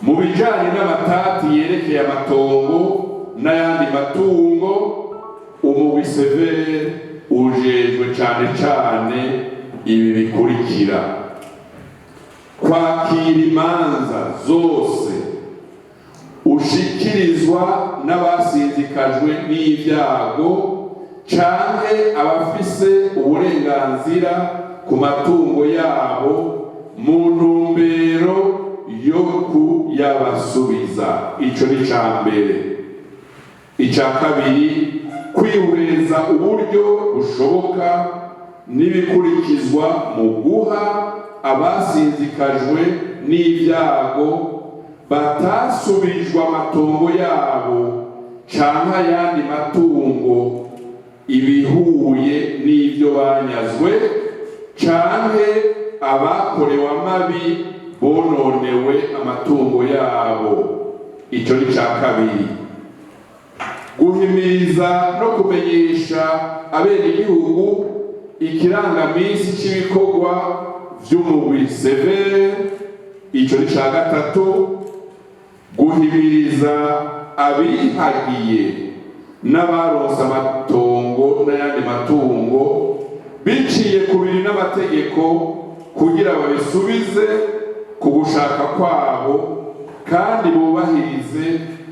Mu bijanye n'amatati yerekeye amatongo n'ayandi matungo, umugwi CVR ujejwe cane cane ibi bikurikira: kwakira imanza zose ushikirizwa n'abasinzikajwe n'ibyago canke abafise uburenganzira ku matungo yabo mu ntumbero yo kuyabasubiza. Ico ni ca mbere. Ica kabiri, kwihweza uburyo bushoboka n'ibikurikizwa mu guha abasinzikajwe n'ibyago batasubijwe amatongo yabo canke ayandi matungo ibihuye n'ibyo banyazwe, canke abakorewe amabi bononewe amatungo yabo. Ico ni ca kabiri. Guhimiriza no kumenyesha abenegihugu ikirangaminsi c'ibikorwa vy'umugwi CVR. Ico ni ca gatatu. Guhimiriza abihagiye n'abaronse amatongo n'ayandi matungo biciye ku biri n'amategeko kugira babisubize ku gushaka kwabo kandi bubahirize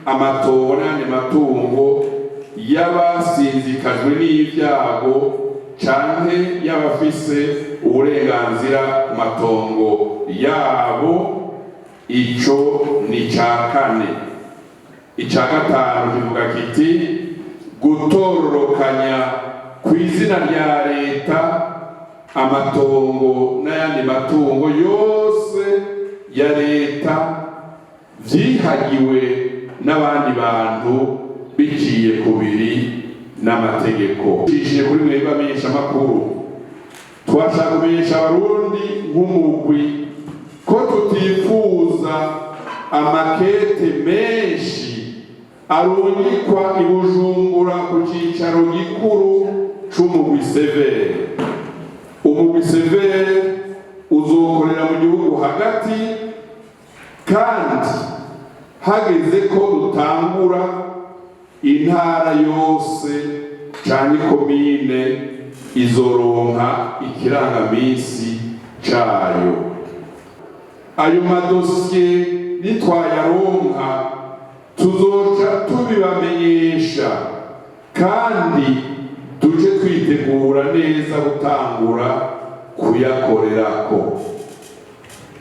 amatongo n'ayandi matungo y'abasinzikajwe n'ibyago canke y'abafise uburenganzira ku matongo yabo. Ico ni ca kane. Ica gatanu kivuga kiti: gutororokanya ku izina rya leta amatongo n'ayandi matungo yose ya leta vyihagiwe n'abandi bantu biciye ku biri n'amategeko. Cishije kuri mwebwe amenyeshamakuru, twashaka kumenyesha Abarundi nk'umugwi ko tutifuza amakete menshi arungikwa i Bujumbura ku cicaro gikuru c'umugwi CVR. Umugwi CVR uzokorera mu gihugu hagati, kandi hageze ko dutangura, intara yose canke komine izoronka ikirangamisi cayo. Ayo madosiye nitwayaronka, tuzoca tubibamenyesha kandi duce twitegura neza gutangura kuyakorerako.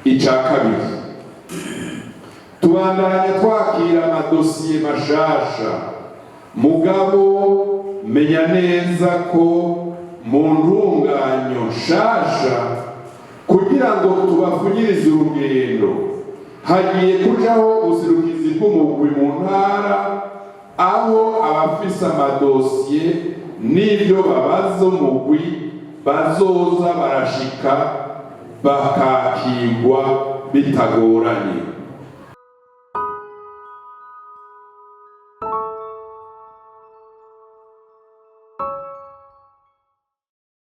Ica kabiri, tubandanya twakira amadosiye mashasha, mugabo menya neza ko mu ntunganyo nshasha, kugira ngo tubafunyirize urugendo, hagiye kujaho ubuserukizi bw'umugwi mu ntara, aho abafise amadosiye n'ibyo babaza umugwi bazoza barashika bakakigwa bitagoranye.